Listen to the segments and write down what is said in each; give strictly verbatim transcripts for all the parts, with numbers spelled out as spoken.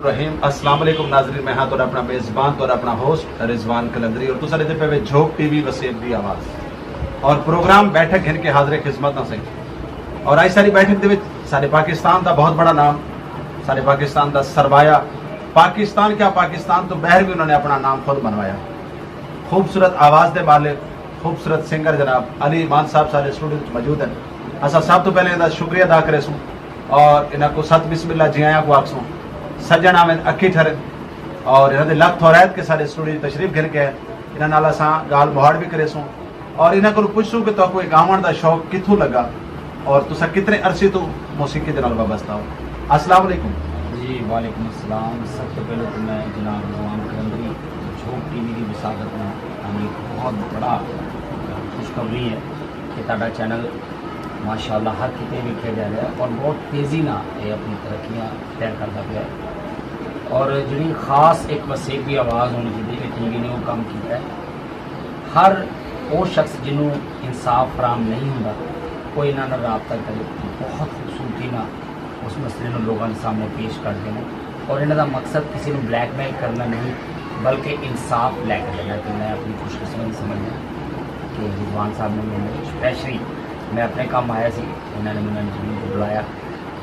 الرحیم۔ السلام علیکم ناظرین، میں ہاں تہاݙا اپݨا میزبان، تہاݙا اپݨا ہوسٹ رضوان قلندری، اور تساں ݙیہدے پئے وے جھوک ٹی وی وسیب دی آواز۔ اور پروگرام بیٹھک گھن کے حاضر خدمت ہاں سئیں۔ اور اڄ ساری بیٹھک دے وچ ساݙے پاکستان دا بہت بڑا نام، ساݙے پاکستان دا سرمایہ، پاکستان کیا پاکستان تو باہر بھی انہوں نے اپݨا نام خود بنوایا۔ خوبصورت آواز دے مالک، خوبصورت سنگر جناب علی ایمان صاحب سارے اسٹوڈیو وچ موجود ہیں۔ اساں سب تو پہلے انہاں دا شکریہ ادا کریسوں اور انہاں کو ست بسم اللہ جی آیاں کو آکھسوں۔ سجن آون اکھی ٹھرن اور انہاں دے لکھ تھورائت کے سارے اسٹوڈیو تشریف گھن کے ہیں۔ انہاں نال اساں گال مہاڑ بھی کریسوں اور انہاں کو پوچھسوں کہ تو کوئی گاون دا شوق کتھوں لگا اور تسا کتنے عرصے تو موسیقی دے نال وابستہ ہو؟ السلام علیکم۔ جی وعلیکم السلام۔ سب تو پہلے تو میں جناب رضوان کرندری جھوک ٹی وی دی وساطت نال تہاݙی بہت بڑا خوشخبری ہے کہ تہاݙا چینل ماشاءاللہ ہر کتے ویکھیا جا رہا ہے اور بہت تیزی نال یہ اپنی ترقیاں طے کردا پیا ہے۔ اور جڑی خاص ایک وسیب دی آواز ہونی چاہیے کہ ٹی وی نے وہ کام کیتا ہے۔ ہر وہ شخص جنوں انصاف فراہم نہیں ہوندا، وہ انہاں نال رابطہ کرے، بہت خوبصورتی نال اس مسئلے نوں لوگاں دے سامنے پیش کردے نے۔ اور انہاں دا مقصد کسی نوں بلیک میل کرنا نہیں، بلکہ انصاف لے کے دینا۔ تو میں اپنی خوش قسمتی سمجھنا کہ رضوان صاحب نے میرے اسپیشلی، میں اپنے کم آیا سی، انہاں نے مینوں انٹرویو تے بلایا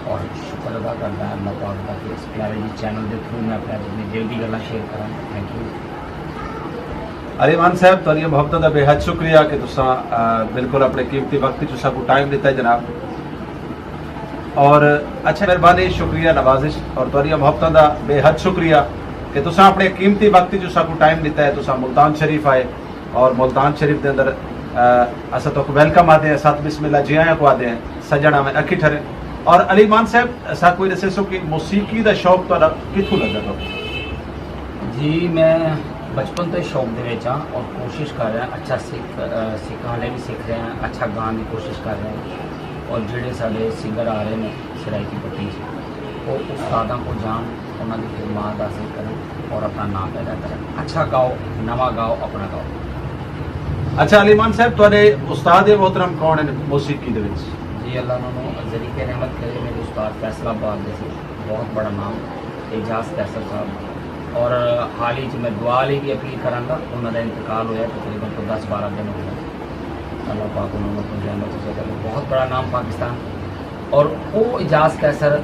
اور شکر ادا کردا ہاں اللہ پاک دا کہ اس پیارے جی چینل دے تھرو میں اپنے اپنے دل دی گلاں شیئر کراں۔ Thank you. علی ایمان صاحب، تہاݙیاں محبتاں دا بے حد شکریہ کہ تساں، آ، بالکل اپنے قیمتی وقت وچ ساکوں ٹائم ݙتا ہے جناب۔ اور اچھا، مہربانی، شکریہ، نوازش اور تہاݙیاں محبتاں دا بے حد شکریہ کہ تساں اپنے قیمتی وقت وچ ساکوں ٹائم ݙتا ہے، تساں ملتان شریف آئے اور ملتان شریف دے اندر، آ، اساں تہاکوں ویلکم آہدے ہیں، ست بسم اللہ جی آیاں کو آہدے ہیں، سجن آون اکھی ٹھرن۔ اور علی ایمان صاحب، ساکوں ایہ ݙسیسو کہ موسیقی دا شوق تہاݙا کتھوں لگا تہاکوں؟ جی میں بچپن تو ہی شوق دے وچ ہاں اور کوشش کر رہا ہاں، اچھا سکھ، آ، سکھاں، ہلے بھی سکھ رہا ہاں، اچھا گان دی کوشش کر رہا ہاں۔ اور جڑے ساڈے سنگر آ رہے ہیں سرائیکی پٹی سے، وہ استاداں کو جان، انہاں دی خدمات حاصل کرن اور اپنا نام پیدا کرن۔ اچھا گاؤ، نواں گاؤ، اپنا گاؤ۔ اچھا علی ایمان صاحب، تہاݙے استاد محترم کون ہیں موسیقی دے وچ؟ جی اللہ انہاں نوں ذریعہ رحمت کرے، میرے استاد فیصل آباد دے سی، بہت بڑا نام اعجاز قیصر صاحب۔ اور حال ہی چ میں دعا لئی بھی اپیل کراں گا، انہاں دا انتقال ہویا تقریباً کوئی دس بارہ دن ہو گئے۔ اللہ پاک انہاں نوں اپنی رحمت سے کرے، بہت بڑا نام پاکستان۔ اور وہ اعجاز قیصر،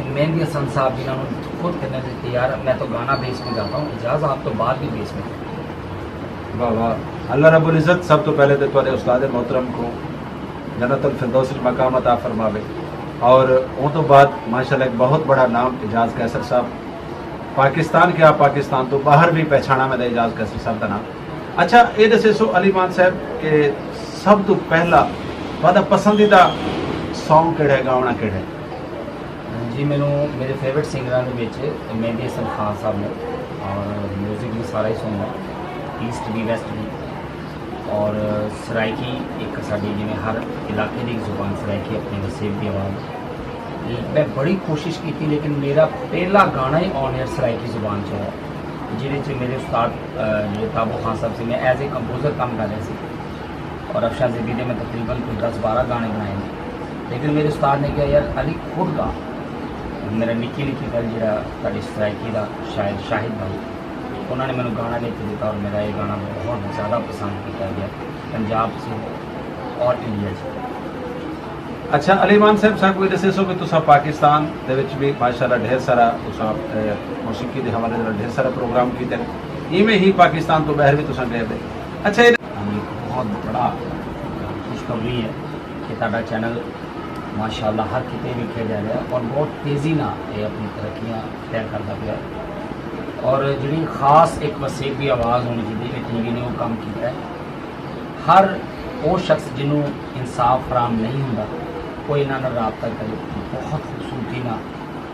مہندی حسن صاحب جنہاں نے خود کہنے تھے کہ یار میں تو گانا بیس میں گاتا ہوں، اعجاز آپ تو بعد بھی بیس میں گاتے ہیں۔ واہ واہ، اللہ رب العزت سب تو پہلے تو تہاݙے استاد محترم کو جنت الفردوس وچ مقام عطا فرماوے۔ اور اوں تو بعد ماشاءاللہ ایک بہت بڑا نام اعجاز قیصر صاحب، پاکستان کیا پاکستان تو باہر بھی پہچانا ویندا اعجاز قیصر صاحب دا نام۔ اچھا، اے ݙسیسو علی ایمان صاحب کہ سب تو پہلا تہاݙا پسندیدہ سانگ کیڑھا ہے، گاوݨا کیڑھا ہے؟ جی مینوں میرے فیورٹ سنگراں دے وچ مہندی حسن خان صاحب نے، اور میوزک بھی سارا ہی سندا، ایسٹ بھی ویسٹ بھی۔ اور سرائیکی ایک ساڈی، جویں ہر علاقے دی ایک زبان، سرائیکی اپنی وسیب دی آواز۔ میں بڑی کوشش کیتی لیکن میرا پہلا گانا ہی آن ایئر سرائیکی زبان چ ہویا، جہدے چ میرے استاد، آ، جڑے تابو خان صاحب سی، میں ایز اے کمپوزر کم کر رہا سی۔ اور افشاں زیبی دے میں تقریباً کوئی دس بارہ گانے بنائے نے، لیکن میرے استاد نے کہا یار علی خود گا۔ میرا نکی نکی گل جڑا تہاڈی سرائیکی دا شاعر شاہد بھائی، انہاں نے مینوں گانا لکھ کے دتا اور میرا یہ گانا بہت زیادہ پسند کیتا گیا پنجاب سے اور انڈیا سے۔ اچھا علی ایمان صاحب، ساکوں یہ ݙسیسو کہ تساں پاکستان دے وچ بھی ماشاءاللہ ڈھیر سارا تساں، اے، موسیقی دے حوالے نال ڈھیر سارا پروگرام کیتے ہیں، ایویں ہی پاکستان تو باہر بھی تساں گئے دے۔ اچھا، یہ ہاں، یہ بہت بڑا خوشخبری ہے کہ تہاڈا چینل ماشاءاللہ ہر کتے ویکھیا جا رہا ہے اور بہت تیزی نال یہ اپنی ترقیاں طے کردا پیا ہے۔ اور جڑی خاص ایک وسیب دی آواز ہونی چاہیے کہ ٹی وی نے وہ کام کیتا ہے۔ ہر وہ شخص جنوں انصاف فراہم نہیں ہوندا، وہ انہاں نال رابطہ کرے، بہت خوبصورتی نال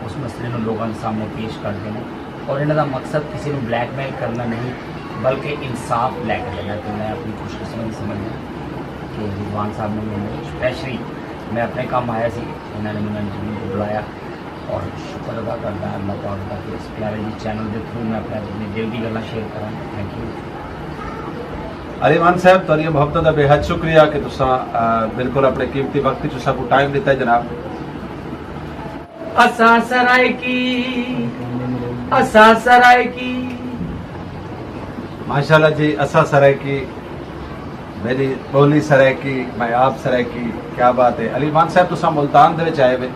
اس مسئلے نوں لوگاں دے سامنے پیش کردے نے۔ اور انہاں دا مقصد کسی نوں بلیک میل کرنا نہیں، بلکہ انصاف لے کے دینا۔ تو میں اپنی خوش قسمتی سمجھنا کہ رضوان صاحب نے مینوں اسپیشلی، میں اپنے کم آیا سی، انہاں نے مینوں انٹرویو تے بلایا، اور شکر ادا کردا ہاں اللہ پاک دا کہ اس پیارے جی چینل دے تھرو میں اپنے اپنے دل دی گلاں شیئر کراں۔ Thank you. علی ایمان صاحب، تہاݙیاں محبتاں دا بے حد شکریہ کہ تساں، آ، بالکل اپنے قیمتی وقت وچ ساکوں ٹائم ݙتا ہے جناب۔ اساں سرائیکی اساں سرائیکی۔ ماشاءاللہ جی، اساں سرائیکی، میری ٻولی سرائیکی، میں آپ سرائیکی۔ کیا بات ہے علی مان صاحب، تساں ملتان دے وچ آئے وے،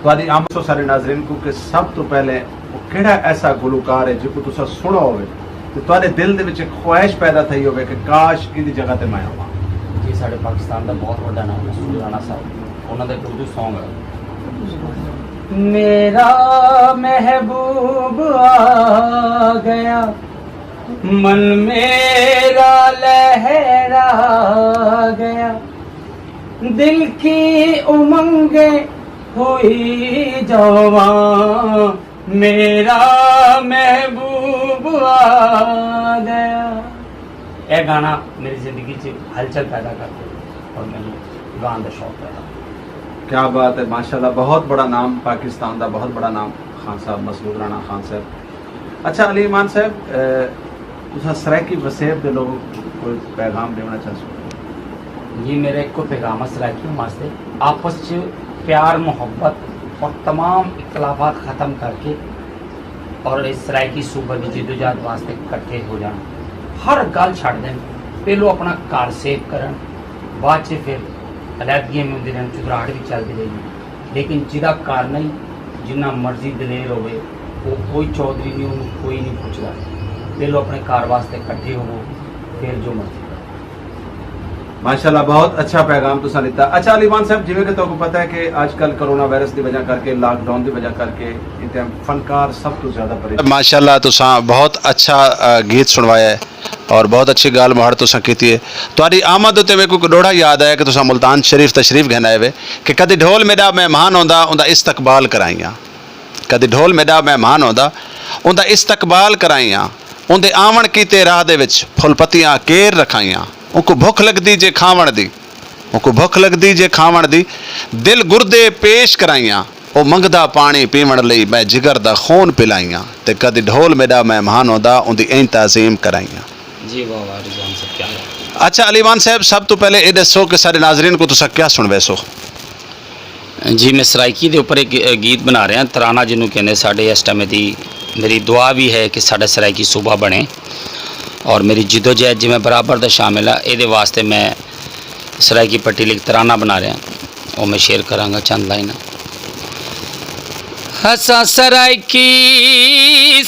تہاݙی آمد سو سارے ناظرین کو کہ سب تو پہلے وہ کیڑا ایسا گلوکار ہے جس کو تساں سنو ہوئے تو تہاݙے دل دے وچ ایک خواہش پیدا تھئی ہوئے کہ کاش ان دی جگہ تے میں آواں؟ جی، ساݙے پاکستان دا بہت وݙا نام مسعود رانا صاحب، انہاں دا ایک اردو سانگ ہے۔ میرا محبوب آ گیا، من میرا لہرا گیا، دل کی امنگیں ہوئی جواں، میرا محبوب آ گیا۔ یہ گانا میری زندگی چ ہلچل پیدا کر دے اور میرے گان کا شوق پیدا۔ کیا بات ہے، ماشاءاللہ، بہت بڑا نام پاکستان دا، بہت بڑا نام خان صاحب، مسعود رانا خان صاحب۔ اچھا علی مان صاحب، تساں سرائیکی وسیب دے لوگوں کو کوئی پیغام دینا چاہسو؟ جی، میرا ایک پیغام ہے سرائیکیوں واسطے، آپس چ پیار محبت اور تمام اختلافات ختم کر کے اور اس سرائیکی صوبہ دی جدوجہد واسطے کٹھے ہو جان۔ ہر گل چھڈ دین، پہلو اپنا گھر سیف کرن، بعد چ پھر علیحدگیاں میں ہوندی رہن، چکراہٹ بھی چلدی رہی، لیکن جدا گھر نہیں، جنہ مرضی دلیر ہوئے، وہ کوئی چودھری نہیں، انہوں کوئی نہیں پوچھدا۔ پہلو اپنے گھر واسطے کٹھے ہوو، پھر جو مرضی کرو۔ ماشاءاللہ، بہت اچھا پیغام تساں ݙتا۔ اچھا علی مان صاحب، جویں کہ تہاکوں پتہ ہے کہ اج کل کرونا وائرس دی وجہ کر کے، لاک ڈاؤن دی وجہ کر کے، اتنے فنکار سب تو زیادہ پریشان۔ ماشاءاللہ، تساں بہت اچھا گیت سنوایا ہے اور بہت اچھی گال مہاڑ تساں کیتی ہے۔ تہاݙی آمد اتے میکوں کوئی ݙوہڑا یاد آیا کہ تساں ملتان شریف تشریف گھن آئے وے کہ کدی ڈھول میݙا مہمان ہوندا، اوندا استقبال کرائیاں۔ کدی ڈھول میݙا مہمان ہوندا، اوندا استقبال کرائیاں۔ اوندے آوݨ کیتے راہ دے وچ پھل پتیاں کیر رکھائیاں۔ اونکوں بھکھ لڳدی جے کھاوݨ دی، اونکوں بھکھ لڳدی جے کھاوݨ دی، دل گردے پیش کرائیاں۔ او منگدا پاݨی پیوݨ لئی میں جگر دا خون پلائیاں۔ تے کدی ڈھول میݙا مہمان ہوندا، اوندی اینج تعظیم کرائیاں۔ جی واہ واہ رضوان صاحب، کیا بات ہے۔ اچھا علی مان صاحب، سب تو پہلے اے ݙسو کہ ساݙے ناظرین کو تساں کیا سنویسو؟ جی، میں سرائیکی دے اوپر ایک گیت بنا رہا، ترانہ جنوں کہندے۔ ساڈے اس ٹائم دی میری دعا بھی ہے کہ ساڈا سرائیکی صوبہ بنے اور میری جدوجہد جی میں برابر دا شامل ہاں۔ اے دے واسطے میں سرائیکی پٹی لکھ ترانہ بنا رہا، او میں شیئر کراں گا چند لائناں۔ اساں سرائیکی،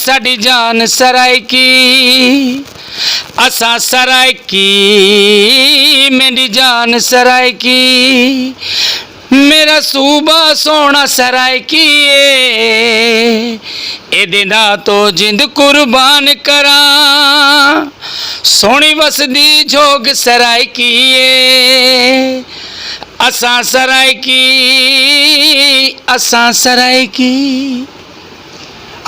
ساڈی جان سرائیکی، اساں سرائیکی، میری جان سرائیکی، میرا صوبہ سوہݨا سرائیکی اے، ایدے ناں توں جند قربان کراں۔ سوہݨی وسدی جھوڳ سرائیکی اے، اساں سرائیکی، اساں سرائیکی۔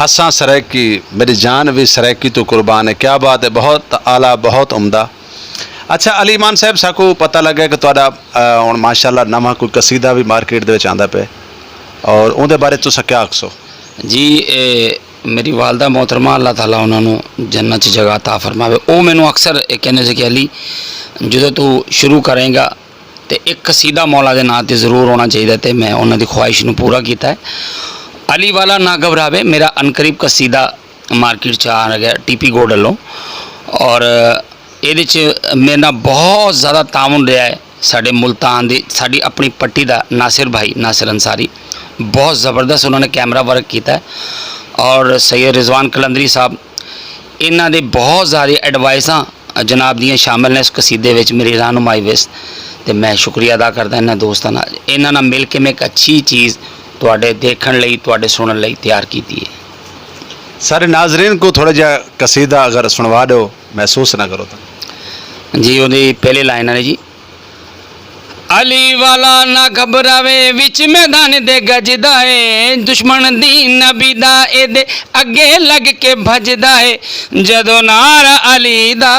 اساں سرائیکی، میݙی جان وی سرائیکی توں قربان ہے۔ کیا بات ہے، بہت اعلیٰ، بہت عمدہ۔ اچھا علی مان صاحب، ساکوں پتہ لڳا کہ تہاݙا ہݨ ماشاءاللہ نواں کوئی قصیدہ وی مارکیٹ دے وچ آندا پئے، اور اوندے بارے تساں کیا آکھسو؟ جی، اے میری والدہ محترمہ، اللہ تعالیٰ انہاں نوں جنت چ جگہ عطا فرماوے، او مینوں اکثر اے کہندے سے کہ علی، جدوں توں شروع کریں گا تے ایک قصیدہ مولا دے ناں تے ضرور ہونا چاہیدا، تے میں انہاں دی خواہش نوں پورا کیتا ہے۔ علی والا نہ گھبراوے میرا عنقریب قصیدہ مارکیٹ چ آ گیا ٹی پی گوڈ ولوں، اور ایدے چ میرے نال بہت زیادہ تعاون رہا ہے ساڈے ملتان دی، ساڈی اپنی پٹی دا ناصر بھائی، ناصر انصاری، بہت زبردست انہوں نے کیمرہ ورک کیتا ہے، اور سید رضوان قلندری صاحب، انہاں دے بہت ساری ایڈوائساں جناب دیاں شامل نے اس قصیدے وچ، میری رہنمائی وچ، تے میں شکریہ ادا کردا انہاں دوستاں دا۔ انہاں نال مل کے میں ایک اچھی چیز تہاڈے دیکھن لئی، تہاڈے سنن لئی تیار کیتی ہے۔ سارے ناظرین کو تھوڑا جہا قصیدہ اگر سنوا ݙیو، محسوس نہ کرو تاں۔ جی، اوندی پہلی لائن ہے جی، علی والا نہ گھبراوے، وچ میدان دے گجدا اے، دشمن دی نبی دا اے دے اگے لگ کے بھجدا اے، جدوں نعرہ علی دا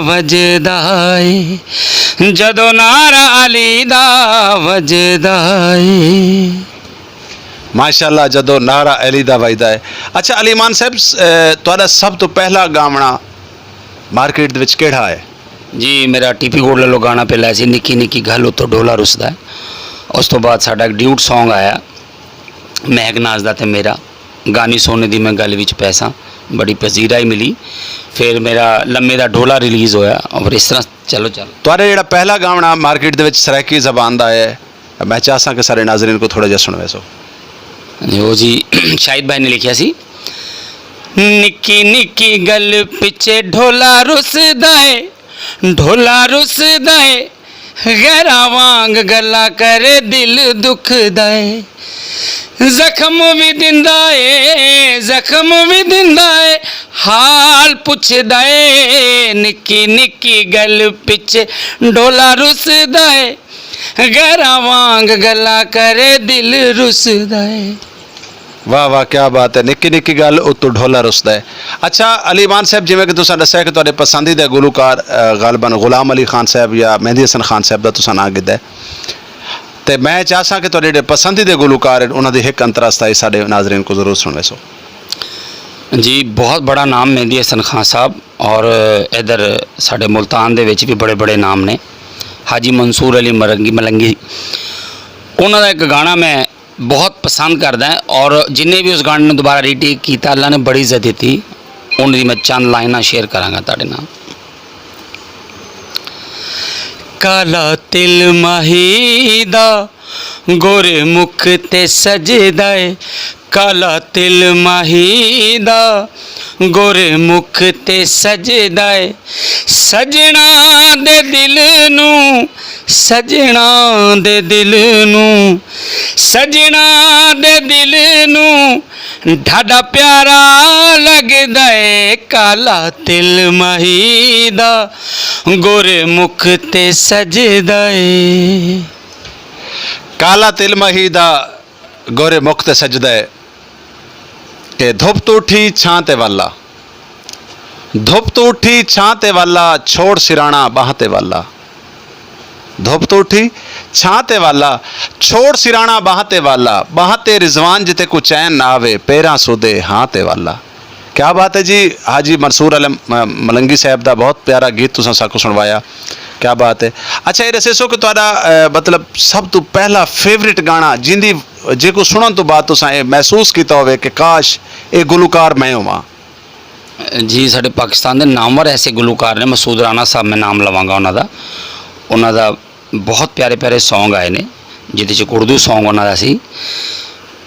وجدا اے، جدوں نعرہ علی دا وجدا اے۔ ماشاءاللہ، جدوں نعرہ علی دا وجدا اے۔ اچھا علی مان صاحب، تہاڈا سب توں پہلا گاونا مارکیٹ دے وچ کیڑھا ہے؟ جی، میرا ٹی پی گوڈ للو گانا پہلا سی، نکی نکی گھل اتوں ڈھولا رسدا ہے۔ اس تو بعد ساڈا ایک ڈیوٹ سانگ آیا، مہک ناز دا تے میرا، گانی سونے دی میں گل وچ پیساں، بڑی پذیرائی ملی۔ پھر میرا لمے دا ڈھولا ریلیز ہویا اور اس طرح چلو چلو۔ تہاݙا جیڑھا پہلا گاوݨا مارکیٹ دے وچ سرائیکی زبان دا ہے، میں چاہساں کہ سارے ناظرین کو تھوڑا جہا سنوے سو۔ او جی، شاہد بھائی نے لکھیا سی، نکی نکی گل پچھے ڈھولا رسدا ہے، ڈھولا رسدا ہے، غیراں وانگ گلاں کرے دل دکھدا ہے۔ زخم وی ݙیندا اے، زخم وی ݙیندا اے، حال پچھدا اے۔ نکی نکی گل پچھے ڈھولا رسدا اے، غیراں وانگ گلاں کرے دل رسدا اے۔ واہ واہ، کیا بات ہے، نکی نکی گل اتوں ڈھولا رسدا ہے۔ اچھا علی امان صاحب، جویں کہ تساں ݙسیا کہ تہاݙے پسندیدہ گلوکار، آ، غالباً غلام علی خان صاحب یا مہندی حسن خان صاحب دا تساں ناں گھدا ہے، تے میں چاہساں کہ تہاݙے جیڑھے پسندیدہ گلوکار ہن، انہاں دی ہک انترا ستائی ساݙے ناظرین کوں ضرور سݨویسو۔ جی، بہت بڑا نام مہندی حسن خان صاحب، اور ادھر ساݙے ملتان دے وچ وی بڑے بڑے نام نے، حاجی منصور علی مرنگی ملنگی، انہاں دا ہک گانا میں بہت پسند کردا ہے، اور جنہیں بھی اس گانے نوں دوبارہ ری ٹیک کیتا، اللہ نے بڑی عزت دتی۔ ان دی میں چند لائناں شیئر کراں گا تہاݙے نال۔ کالا تل ماہی دا گورے مکھ تے سجدا ہے، کالا تل ماہی دا گورے مکھ تے سجدا ہے۔ سجݨاں دے دل نوں، سجݨاں دے دل نوں، سجݨاں دے دل نوں ݙاڈھا پیارا لڳدا اے، کالا تل ماہی دا گورے مکھ تے سجدا اے۔ کالا تل ماہی دا گورے مکھ تے سجدا اے۔ اے دھپ توں اٹھی چھاں تے ول آ، دھپ توں اٹھی چھاں تے ول آ، چھوڑ سراݨا ٻانہہ تے ول آ۔ دھپ توں اٹھی چھاں تے ول آ، چھوڑ سراݨا ٻانہہ تے ول آ، ٻانہہ تے رضوان جے تیکوں چین نہ آوے، پیراں سودھے ہاں تے ول آ۔ کیا بات ہے جی، حاجی منصور علی م-، ملنگی صاحب دا بہت پیارا گیت تساں ساکوں سݨوایا۔ کیا بات ہے۔ اچھا، اے ݙسیسو کہ تہاݙا، اے، مطلب سب توں پہلا فیورٹ گانا جیندی، جیکوں سݨݨ توں بعد تساں اے محسوس کیتا ہووے کہ کاش اے گلوکار میں ہوواں؟ جی، ساݙے پاکستان دے نامور ایسے گلوکار نے، مسعود رانا صاحب میں نام لواں گا انہاں دا۔ انہاں دا بہت پیارے پیارے سانگ آئے نے، جدے چ اردو سانگ انہاں دا سی،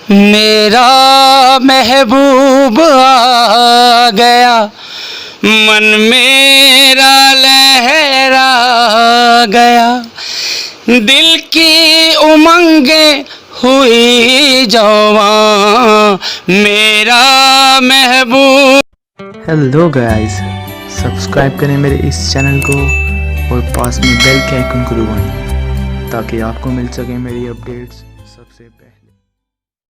میرا محبوب آ گیا، من میرا لہرا گیا، دل کی امنگیں ہوئی جواں، میرا محبوب۔ ہیلو گائز، سبسکرائب کریں میرے اس چینل کو اور پاس میں بیل کے آئیکن کو دبائیں تاکہ آپ کو مل سکیں میری اپڈیٹس سب سے پہلے۔